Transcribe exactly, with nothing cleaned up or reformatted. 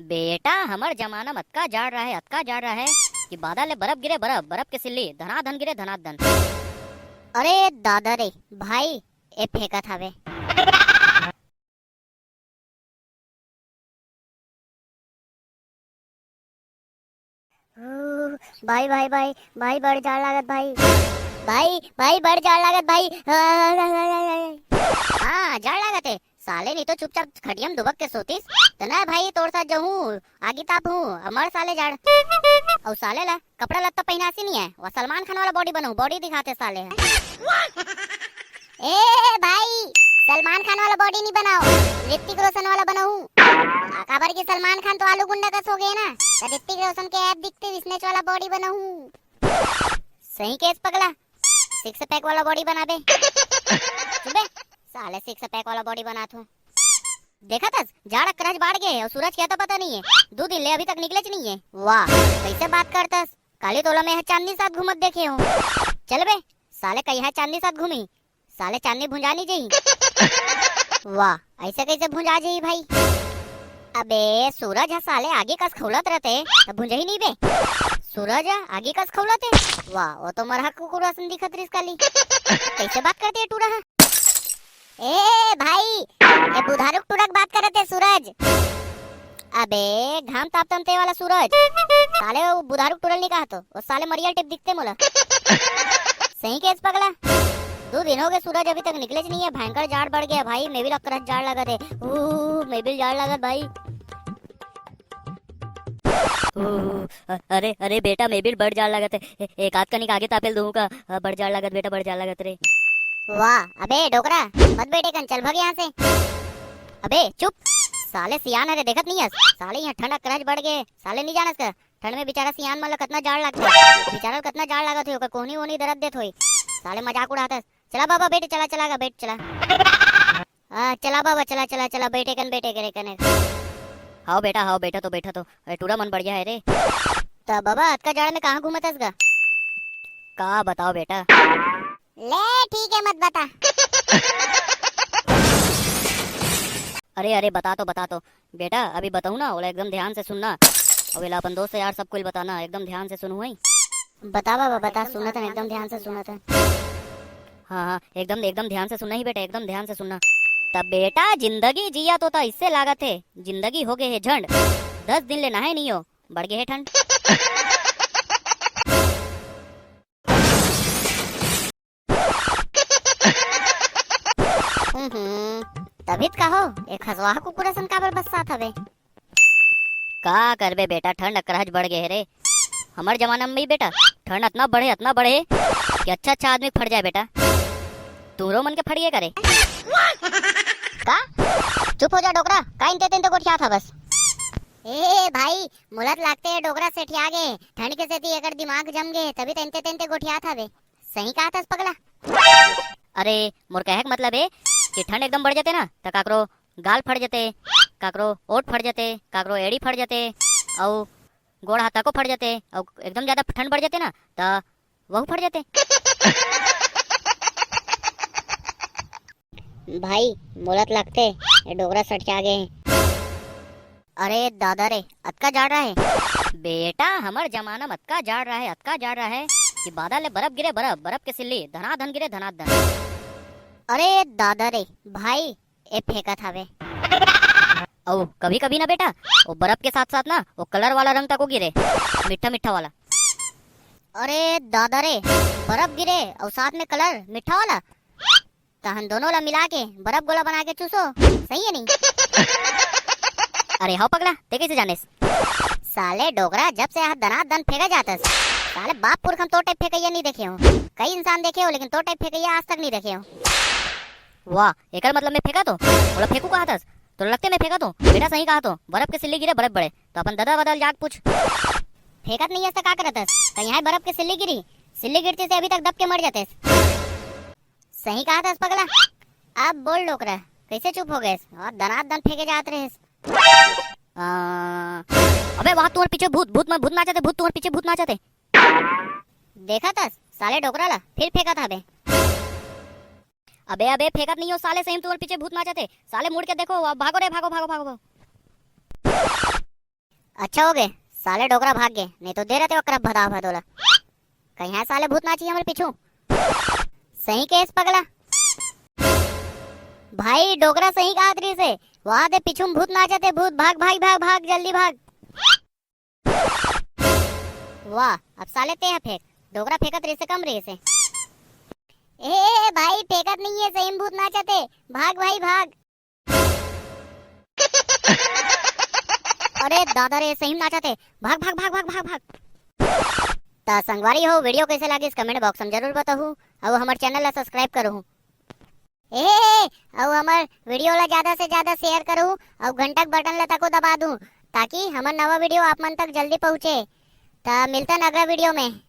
बेटा, हमर जमाना म अतका जाड़ रहे, अतका जाड़ रहे कि बादल ले बरफ गिरे, बरफ, बरफ के सिल्ली, धनाधन गिरे, धनाधन। अरे दादा रे, भाई, ए फेंकत हवे। ऊ, भाई, भाई, भाई, भाई, बड़ जाड़ लागत भाई। भाई, भाई, बड़ जाड़ लागत भाई। हाँ, जाड़ लागत हे। साले नहीं तो चुपचाप खटिया म दुबक के सोतिस। त ना भाई, तोर साथ जहूँ, आगी ताप हूँ, अमर साले जाड़। अउ साले ला कपड़ा लत्ता पहिनासी नहीं है, वो सलमान खान वाला बॉडी बनाहूँ, बॉडी दिखाथे साले ह। ए भाई, सलमान खान वाला बॉडी नहीं बनाओ, ऋतिक रोशन वाला बनाहूँ। आ, काबर कि सलमान खान तो आलू गुंडा कस हो गए ना, त ऋतिक रोशन के ऐप दिखते, विस्नेच वाला बॉडी बनाहूँ। सही केस पगला, सिक्स पैक वाला बॉडी बनाबे। चुप बे, साले सिक्स पैक वाला बॉडी बनात हूँ। देखत हस, जाड़ अकरच बाढ़ गे हे अउ सूरज के तो पता नहीं है। दू दिन ले अभी तक निकलेच नहीं है। वाह, कैसे बात करतस? काली तोला मैं ह चांदनी साथ घूमत देखे हूँ। चल बे, साले कहिया चांदनी साथ घूमी? साले चांदनी भुंजा नहीं जाही। वाह, ऐसे कैसे भुंजा जाही भाई? अबे, सूरज ह साले आगी कस खौलत रहते, त भुंजही नहीं बे। सूरज ह आगी कस खौलत हे। वाह, वो तो मरहा कुकुर असन दिखत रिस काली। कैसे बात करते है टूरा ह? ए भाई, ए बुधारुक टूरा के बात करत हे सूरज। अबे, घाम तापतन ते वाला सूरज। साले वो बुधारुक टूरा ल नहीं कहा तो, वो साले मरियल टिप दिखते मोला। सही केस पगला। दू दिन हो गए सूरज अभी तक निकलेच नहीं है, भयंकर जाड़ बढ़ गया भाई, मैं भी अकरच जाड़ लागत हे। ऊ, मैं भी जाड़ लागत भाई। ऊ, अ-, अरे, अरे बेटा, मैं भी बड़ जाड़ लागत हे। ए-, एक आध कनिक आगे तापेल दूँ का? अ, बड़ जाड़ लागत बेटा, बड़ जाड़ लागत रे। वाह, अबे डोकरा, मत बैठे कन, चल भग यहाँ से। अबे चुप, साले सियान हरे, देखत नहीं हस? साले यहाँ ठंड अकरच बढ़ गए, साले नहीं जानस का? ठंड में बेचारा सियान मन ल कतना जाड़ लागथे। बेचारा ल कतना जाड़ लागत होही, ओकर कोहनी वोहनी दरद देत होही। साले मजाक उड़ात हस। चला बाबा, बैठ, चला, चला गा, बैठ, चला। आ, चला बाबा, चला, चला, चला, बैठे कन, बैठे करे कने। हाव बेटा, हाव, बैठा तो, बैठा तो। ए, टूरा मन बढ़िया है रे। त बाबा, अतका जाड़ में कहाँ घूमत हस गा? का बताओ बेटा? ले, ठीक है, मत बता। अरे, अरे, बता तो, बता तो। बेटा, अभी बताऊँ ना, ओला एकदम ध्यान से सुनना। अउ एला अपन दोस्त यार सब कोई बताना, एकदम ध्यान से सुनहू, हई? बता बाबा, बता, सुनत हन, एकदम ध्यान से सुनत हन। हाँ, हाँ, एकदम, एकदम ध्यान से सुनना ही बेटा, एकदम ध्यान से सुनना। तब बेटा, जिंदगी जिया तो ता इससे लागत हे, जिंदगी हो गए हे झंड। दस दिन ले नहाए नहीं हो, बढ़ गए हे ठंड। हम्म, तभी त कहो, एक हसवाहा कुकुर असन काबर बस्सात हवे? का करबे बेटा, ठंड अकरहच बढ़ गए हे रे। हमर जमाना में भी बेटा, ठंड अतना बढ़े, अतना बढ़े कि अच्छा अच्छा आदमी फट जाए बेटा। तोरो मन के फट गए करे? का? चुप हो जा डोकरा, का इंते तेंते गोठियात हवस? ए भाई, मोला त लागथे डोकरा सेठिया गे, ठंड के सेती एकर दिमाग जम गे, तभी त इंते तेंते गोठियात हवे। सही कहा थस पगला। अरे, मोर कहे के मतलब हे कि ठंड एकदम बढ़ जाथे ना, त काकरो गाल फट जाथे, काकरो ओठ फट जाथे, काकरो एड़ी फट जाथे, अउ गोड़ हाथ तको फट जाथे, अउ एकदम ज्यादा ठंड बढ़ जाथे ना, त वहू फट जाथे। भाई, मोला त लागथे, ए डोकरा सठिया गे हे। अरे दादा रे, अतका जाड़ रहे? बेटा, हमर जमाना म अतका जाड़ रहे, अतका जाड़ रहे कि बादल ले बरफ गिरे, बरफ, बरफ के सिल्ली, धनाधन गिरे, धनाधन। अरे दादा रे, भाई, ए फेंकत हवे। अउ कभी-कभी ना बेटा, वो बरफ के साथ-साथ ना, वो कलर वाला रंग तको गिरे, मीठा-मीठा वाला। अरे दादा रे, बरफ गिरे अउ साथ में कलर मीठा वाला? तहन दोनों ला मिला के बरफ गोला बना के चूसो, सही है नहीं? अरे हव पगला, ते कैसे जानेस? साले डोकरा, जब से यहाँ दनादन फेंका जातस, साले बाप पुरखा म तोर टाइप फेंकइया नहीं देखे हों। कई इंसान देखे हों, लेकिन तोर टाइप फेंकइया आज तक नहीं देखे हों। वाह, एकर मतलब मैं फेंकत हों? ओला फेंकू कहाथस? तोला लगथे मैं फेंकत हों? बेटा सही कहाथों, बरफ के सिल्ली गिरे बरफ बड़े, त अपन ददा वदा ल जाके पूछ। फेंकत नहीं हस त का करत हस? त यहाँ बरफ के सिल्ली गिरी, सिल्ली गिरतिस त अभी तक दब के मर जातेस। सही कहाथस पगला। अब बोल डोकरा, कैसे चुप हो गएस? अउ दनादन फेंके जात रहेस। आ, अबे वहाँ तुम्हर पीछे भूत, भूत में भूत नाचत हे, भूत तुम्हर पीछे भूत नाचत हे। देखत हस, साले डोकरा ला, फिर फेंकत हवे। अबे, अबे, फेंकत नहीं हों साले, सही म तुम्हर पीछे भूत नाचत हे। साले मुड़ के देखो, अब भागो रे, भागो, भागो, भागो, भागो। अच्छा हो गे, साले डोकरा भाग गे, नहीं तो दे रहते ओकरा भदा भदोला। कहीं है साले भूत नाची हमर पीछू। सही केस पगला। भाई डोकरा सही कहत रहिस हे। वाह दे पीछू में भूत नाचत हे, भूत भाग भाग भाग भाग जल्दी भाग। वाह, अब साले ते ह फेंक। डोकरा फेंकत रहिस हे, कम रहिस हे। ए, ए, ए, भाई फेंकत नहीं है, सही में भूत नाचत हे। भाग भाई भाग। अरे दादा रे, सही में नाचत हे। भाग भाग भाग भाग भाग भाग। त संगवारी हो, वीडियो कैसे लागिस कमेंट बॉक्स में जरूर बताहू, अउ हमर चैनल ला सब्सक्राइब करहू। ए, अउ हमर वीडियो ला ज्यादा से ज्यादा शेयर करहू, अउ घंटा के बटन ला तको दबा दू, ताकि हमर नवा वीडियो आप मन तक जल्दी पहुँचे। त मिलतन अगला वीडियो में।